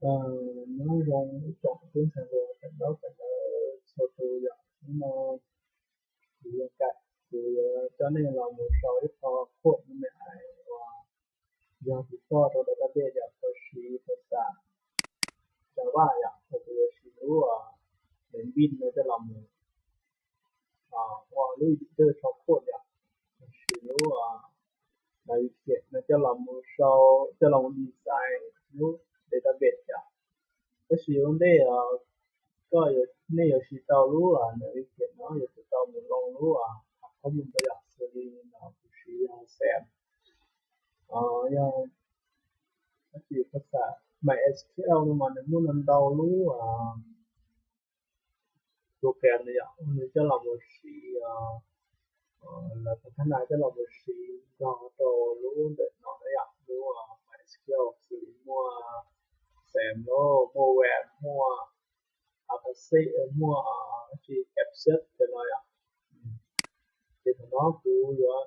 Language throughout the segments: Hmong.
Nyob zoo ib tsoom tub ntxhais hluas kawm ntaub kawm ntawv txhua tus yom. Hnub no kuv yuav kam, kuv yuav coj nej los mus sau ib qho code me me uas yog kuv coj rau database yom, kuv siv phas xas Java yom, kuv yuav siv lub name bean no coj los mus ua lub editor sau code yom, siv lub navigate no coj los mus sau, coj los mus design lub database yom. Tab sis ua ntej koj, nej yuav siv tau lub navigate no yuav tsum tau mus load lub khoom mus rau yom, xws li no kuv siv Sam, yog phas xas MySQL no mas nws muaj ntau ntau lub program no yom, nws coj los mus siv, lawv pab thab na coj los mus siv nrog rau lub ntawm no na yom, lub MySQL xws li muaj Sam lauj, muaj Web, muaj Apache, muaj tsi Abstract cov no yom. Ces thaum no kuv yuav,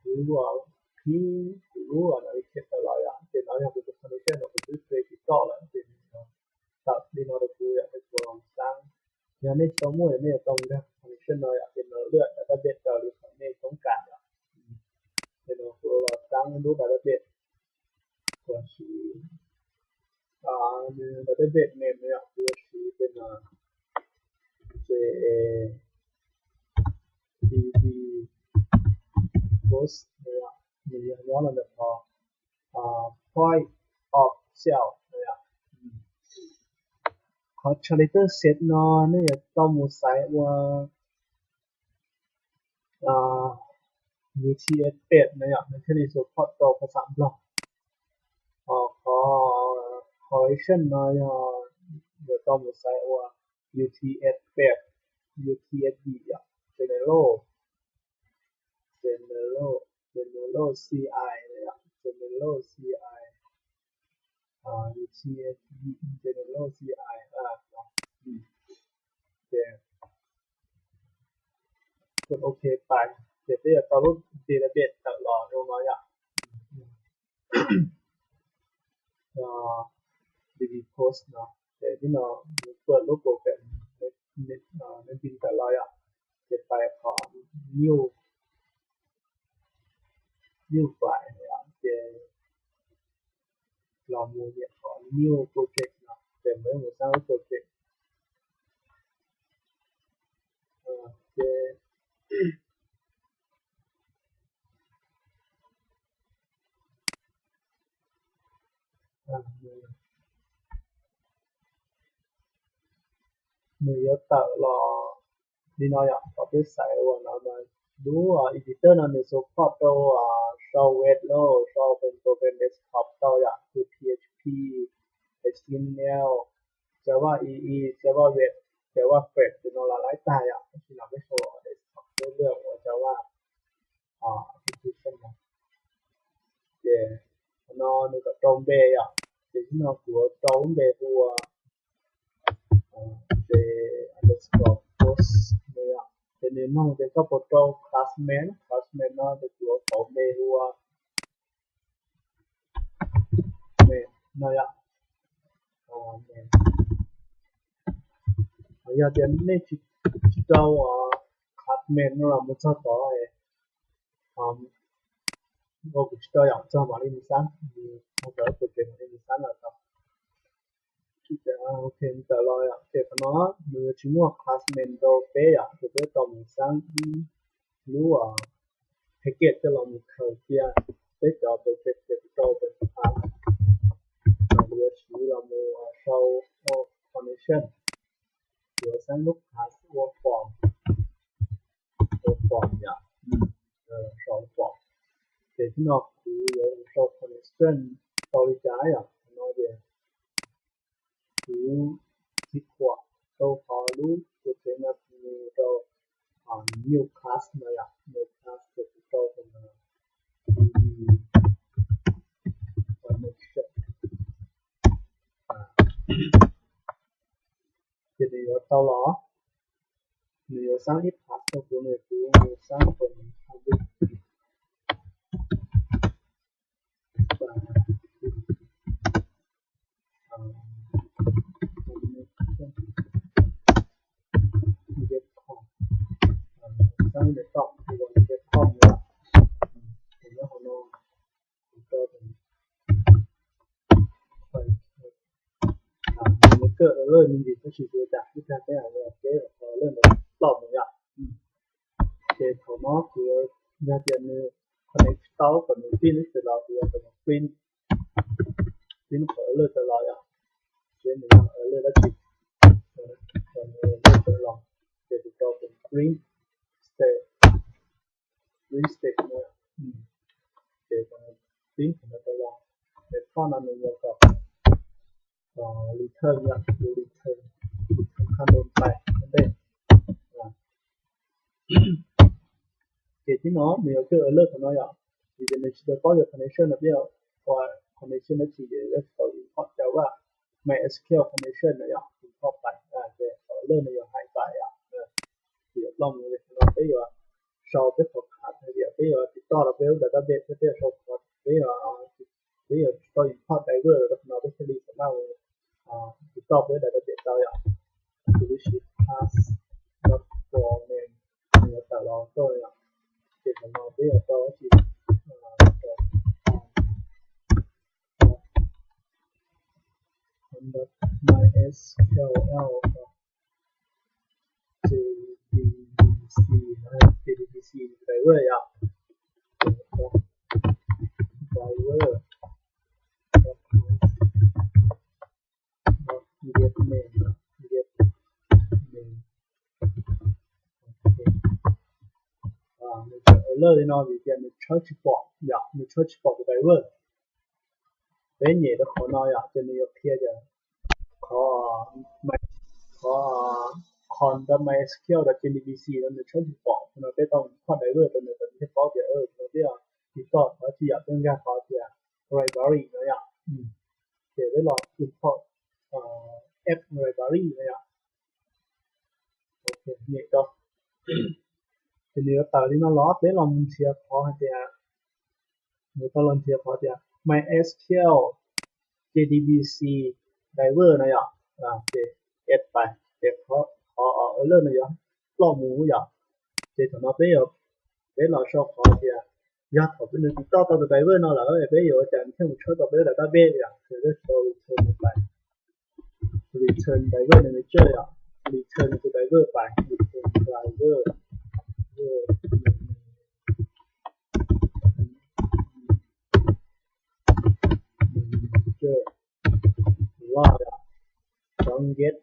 kuv yuav qhib kuv lub navigate tawm los yom, ces no yog kuv tus connection no kuv twb create tsis tau lawm ces nws tawm li no rau kuv yom, ces kuv los xaab. Yog nej tsis tau muaj, yog nej yuav tau nkag connection no yom, ces nws lwaj database raws li qhov nej toob kas yom. Ces no kuv los xaab lub database, kuv siv nws database name no yom, kuv yuav siv tej no JDBC post no yom, nws yog nyob los ntawm qhov point of sale no yom. Qhov translator set no nej yuav tau mus xaiv ua UTF page no yom, nws thiaj li support rau phas xas Nplog. Ho qhov correction no yog yuav tau mus xaiv ua UTF page, UTF-8 yom, general, general, general CI no yom, general CI, UTF-8 general CI no. Ces kod OK pais, ces peb yuav tau lub database tawm los zoo no yom. DB post no, ces tib no paj lub program name bean tawm los yom, ces pais qhov new, new file no yom, ces los mus nias qhov new project no, ces mus mus xaab lub project. Ces nws yuav tawm los li no yom, kom peb xaiv ua no mas lub editor no nws support rau sau web los sau program desktop tau yom, P H P, H T M L, Java E E, Java Web, Java Script, ces no los laib tag yom, tab sis no peb sau desktop peb lwaj ua Java application no. Ces no nws kom rau npe yom, ces tib no kuv rau lub npe hu ua ces underscore post no yom, ces nws nug tias koj puas rau class main, class main no ces kuv yuav rau npe hu ua main no yom. Yog tias nej tsis rau class main no los mus txog tod, kuv tsis rau yom, txog mam li mus xaab, txog tod kuv ces mam li mus xaab los tau. Ok, tawm los yom, ces qhov no nws tsis muaj class main rau peb yom, ces peb tau mus xaab ib lub package coj los mus khaws cia peb cov project ces kuv rau pem class, kuv yuav siv los mus sau connection, kuv yuav xaab lub class ua form, ua form yom, sau form. Ces tib no kuv yuav sau connection tau li cas yom, no ces kuv tiv khuam rau qhov lub project no mus rau new class no yom, new class ces kuv rau tus no, ces nws yuav tau los, nws yuav xaab ib class rau kuv, nws kuv mus xaab tus public, public, alert me ntsis tab sis kuv yuav cam ib pliag peb los kev qhov alert ntawd ploj mus yom. Ces thaum no kuv yog tias nws connect tsis tau kom nws pib lub twg los kuv yuav kom nws print, print qhov alert tawm los yom. Ces nws yog alert dab tsi, kom nws alert tawm los, ces kuv rau tus print state, print state no, ces kom nws print qhov no tawm los. Ces thaum no nws yuav kom return yom, return, return qhov no pais ntej. Ces thib no nws yuav kawg alert thaum no yom, vim tias nws tsis tau paub tias connection no peb yuav ua connection dab tsi ces yuav tau import Java, MySQL connection no yom, import pais, ces qhov alert no yuav hais pais yom. Ces yuav ploj mus li no peb yuav sau peb qhov qhab hais tias peb yuav tiv toj rau peb lub database thiab peb yuav sau qhov peb yuav, peb yuav tsis tau import driver rau qhov no peb thiaj li xam maj tiv toj peb database tau yom. Ces lub sib class dot for name nws yuav tawm los tau yom. Ces qhov no peb yuav tau tsis MySQL JDBC, JDBC driver yom. Driver get name, get name. Nws tseem error li no vim tias nws tshawb tsis pom yom, nws tshawb tsis pom tus driver. Peb nyem rau qhov no yom, ces nws yuav qhia tias qhov, qhov, qhov MySQL rau JDBC no nws tshawb tsis pom, no peb tau import driver rau nws kom nws thiaj paub tias no peb tiv toj qhov tsis yom, peb nkag qhov tias library no yom. Ces peb los import app library no yom. Nyem rau. Ces nws yuav tawm li no los peb los mus nrhiav qhov hais tias, nws tau los nrhiav qhov tias MySQL JDBC driver no yom. Ces add pais ces qhov error no yuav ploj mus yom. Ces thaum no peb, peb los sau qhov tias yog thaum peb nws tiv toj tau tus driver no lawm peb yuav ua cas nws thiaj mus tshawb tau peb database yom, ces peb sau return pais, return driver manager yom, return tus driver pais, return driver manager log yom, cov get,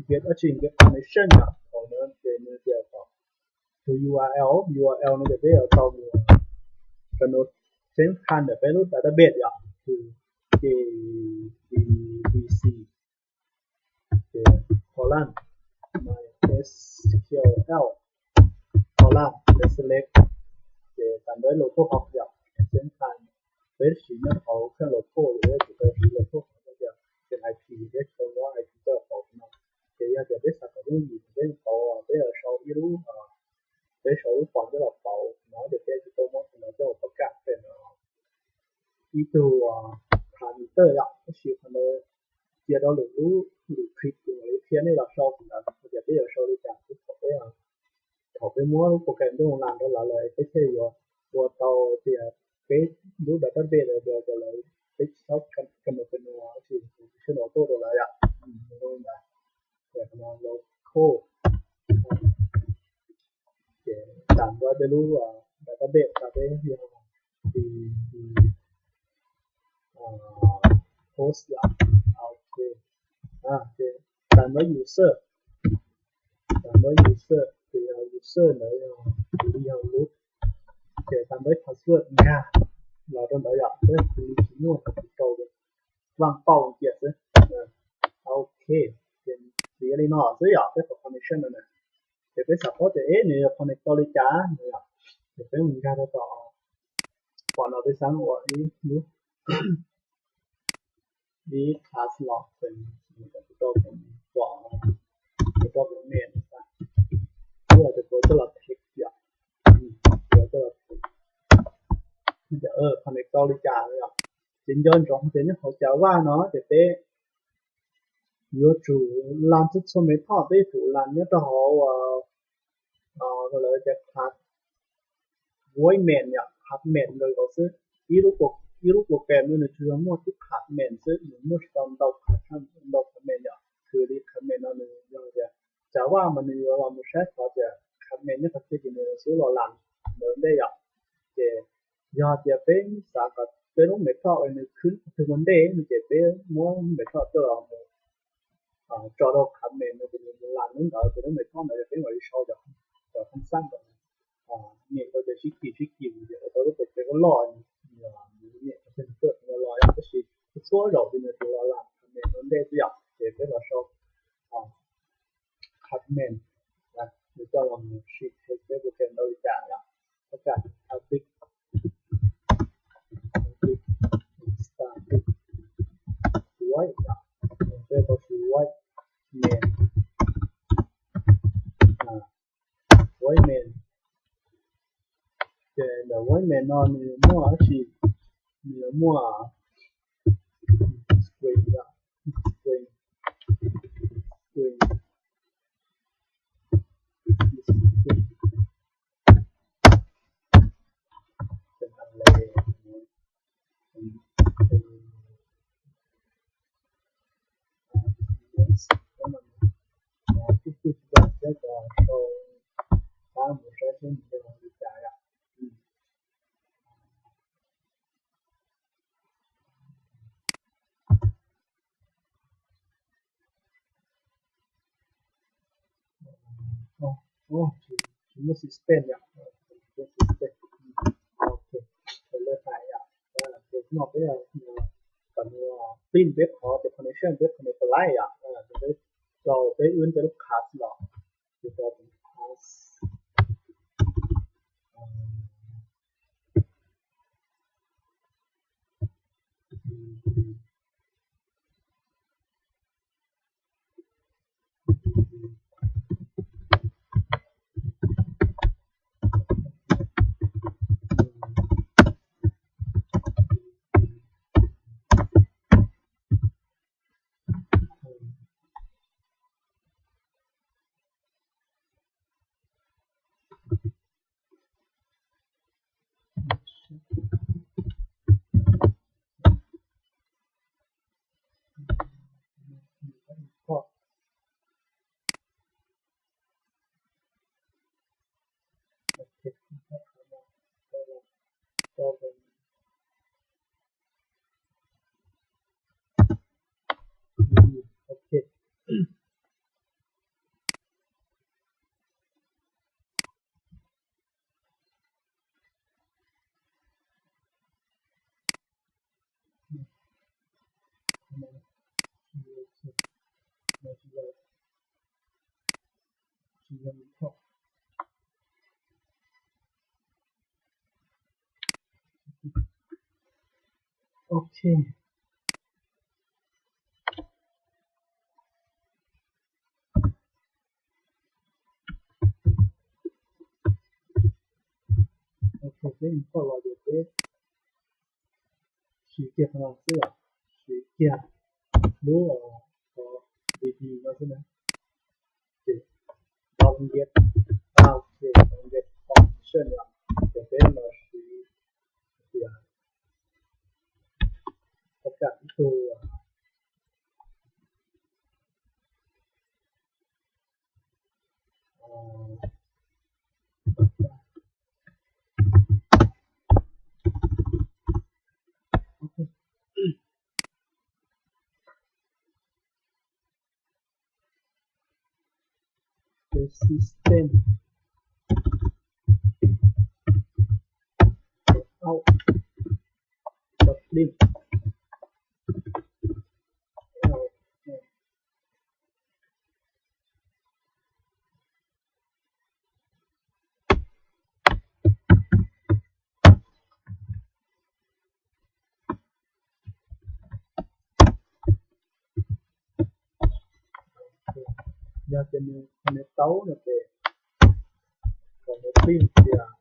get dab tsi, get permission yom, thaum no ces nws tias kom tus URL, URL no ces peb yuav tau mus, kom nws send kha ntawm peb lub database yom, tus JDBC ces colon MySQL colon select, ces tam npawb localhost yom, send kha, peb siv nyob hauv kheej local, peb tsis tau siv localhost no tias, ces IP peb tsis tau muab IP coj hauv no. Ces yog tias peb xav kom yooj yim peb qauv, peb yuav sau ib lub, peb sau lub pos coj los pauv no ces peb tsis tau muab qhov no coj ua pov kam pem no ib tug parameter yom, tab sis qhov no cia rau lwm lub, lwm clip kuv mam li qhia nej los sau qhov ntawd hais tias peb yuav sau li cas xwb thaum peb, thaum peb muab lub program coj mus run rau lawv lawm peb thiaj yuav ua tau tias peb lub database los rau lawv, peb tsis txhob ka nus ka nua tab sis kuv tsis tshua nua tuaj rau lawv yom. Ces qhov no local, ces tam npawb peb lub database tas peb yog DB host yom. Ok, ces tam npawb user, tam npawb user ces yog user ntawd yog kuv li yog lub, ces tam npawb password nkag los rau ntawd yom, peb kuv li tsis muaj tau kuv rau vaaj pauj cia xwb. Ok, ces txiav li no xwb yom, peb qhov permission no na. Ces peb xav paub tias es nws yuav connect tau li cas no yom, ces peb mus nkag rau tom, pom no peb xav ua ib lub, ib class los, kuv rau kuv pom, kuv rau kuv name, kuv coj los text yom, kuv coj los text, connect tau li cas no yom. Ces nco ntsoov tias nyob hauv Java no ces peb yuav tsum run txhua txhua me thoj, peb yuav tsum run nyob rau hauv lawv tias class void main yom, class main nkaus xwb. Ib lub, ib lub program no nws tsuas yog muaj tib class main xwb, nws muaj tsis tau ntau class, ntau class. Mas nws yuav los mus saib qhov tias comment nyob qhov twg ces nws xub los lam ntawd ntej yom. Ces yog tias peb xav kom peb lub method nws khwb qhov twg ua ntej no ces peb muab method coj los mus tso rau comment no ces nws mus lam lub ntawd ces lub method ntawd ces peb mam li sau cov, cov thoob xab ntawd nyem rau ces sib kis sib kis ces ua tau lub project loj, nws nyem rau ces nws tuaj los yom. Tab sis txhua zaum ces nws tus los lam comment ua ntej xwb yom, ces peb los sau comment, nws coj los mus sim seb peb puas kheev ntau li cas yom. Txoj kab topic, topic, static, void yom, peb tau siv void main, void main. Ces ntawm void main no nws muaj dab tsi, nws yuav muaj string, string, string, Tsis muaj system yom, tsis muaj system. Ok, lawv hais yom, ces no peb kom nws print peb qhov tias connection peb connect live yom, ces peb tso peb wb peb lub class los, ces tso class Ok. Ok. Ok, peb import los ces peb siv kiag qhov no xwb yom, siv kiag lub, o, dd no xwb na. Ces tau get, ok, tau get function yom, ces peb los siv tias tau kam ib tug System out, print out. Yog tias nws, nws tau no ces kom nws print tias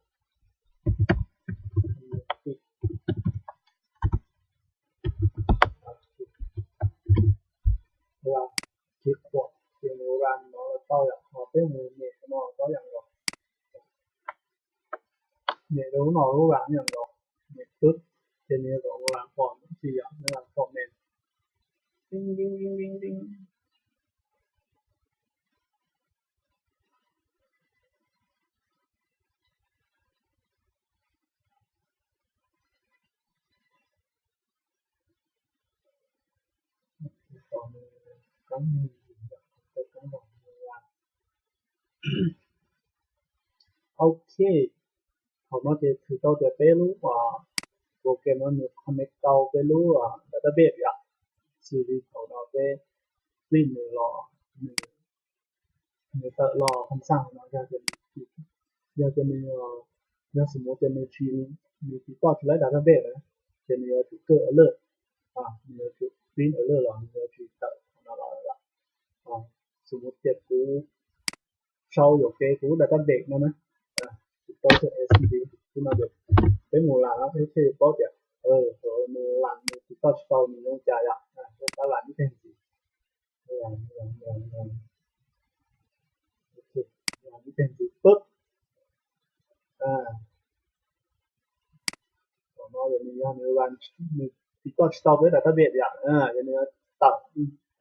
run, ces nws run no los tau yom, ho peb mus nyem no tau yom los. Nyem rau lub no lub run yom los, nyem pwb, ces nws kom run pom tsi yom, run pom nws ding ding ding ding ding. Ok, thaum no ces thwm tau tias peb lub program no nws connect tau peb lub database yom. Xws li thaum no peb click nws los, nws tawm los xam xaj no yog tias nws, yog tias nws, yog xws li tias nws tsis, nws tsis toj tsis laib database na, ces nws yuav tsum kawg alert, nws yuav tsum print alert los nws yuav tsis tawm no los. Xws li tias kuv sau yuam kev kuv lub database no na, kuv tau xwb no, peb mus lam no peb thiaj paub tias nws lam nws tsis toj tsis tau nws zoo cas yom. Peb lam ib teg ntxiv, ib teg ntxiv pab. Thaum no nws yog nws, nws tsis toj tsis tau peb database yom, yog nws tawm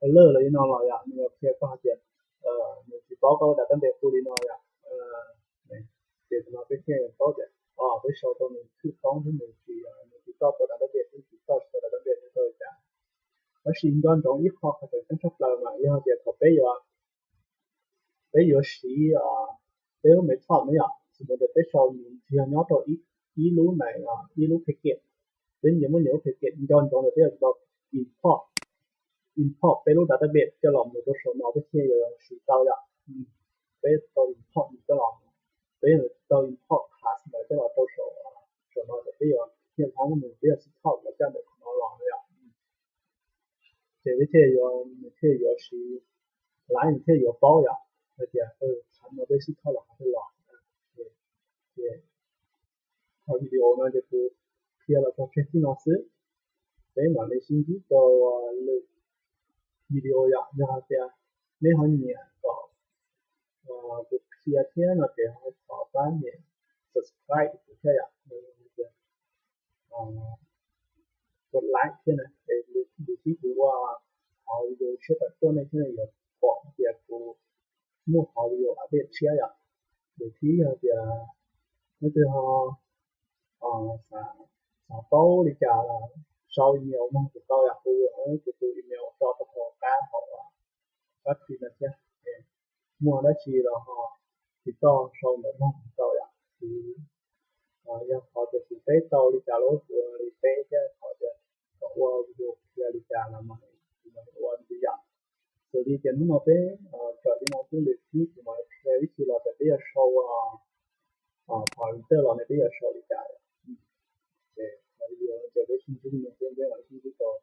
alert los li no los yom, nws yuav qhia koj hais tias nws tsis paub koj database hu li no yom. Ces thaum no peb thiaj paub tias peb sau tau nws thwj toob thiab nws tsis, nws tsis toj tau database thiab tsis toj tsis tau database thiab tau li cas. Tab sis nco ntsoov ib qho qhov tseem ceeb tshaj plaws mas yog tias thaum peb yuav, peb yuav siv, peb lub method ne yom, xws li tias peb sau nws tsis yog nyob rau ib lub na, ib lub package, peb nyias muaj nyias lub package, nco ntsoov tias peb yuav tsum tau import, import peb lub database coj los mus rau saum no peb thiaj yuav siv tau yom. Peb tau import coj los, peb tau import class ntawd coj los rau saum, saum no ces peb yuav niaj hlob nws peb yuav sib thauj los caj ntawm qhov no los no yom. Ces peb thiaj yuav, nws thiaj yuav siv, Live nws thiaj yuav paub yom, hais tias qhov no peb sib thauj los qhov twg los. Ces qhov video no ces kuv qhia los txog tseg txij no xwb. Peb mam li sib ntsib rau lwm video yom, yog hais tias nej ho nyiam kom kuv qhia thiab no ces ho thov pab nias subscribe kuv thiab yom, kos like thiab na, es lwm hnub kuv ua qhov video tshiab tom tuaj nej thiaj yuav pom tias kuv muaj qhov video update tshiab yom. Lwm hnub yog tias leej twg ho xav paub li cas los sau email nug kuv tau yom, kuv yuav muab kuv tus email tso rau hauv qab hauv qab clip no thiab. Muaj dab tsi los ho tsis toj sau ntawv nug kuv tau yom. Kuv, yog qhov tias kuv teb tau li cas los kuv li teb thiab, qhov tias kom ua video qhia li cas los kuv mam li ua li yom. Xws li tias hnub no peb tawm li no xwb, lwm hnub kuv mam li qhia ib txhis los tias peb yuav sau, qhov ntawd los ne peb yuav sau li cas. Ces qhov video no ces peb sib ntsib li no xwb, peb mam li sib ntsib rau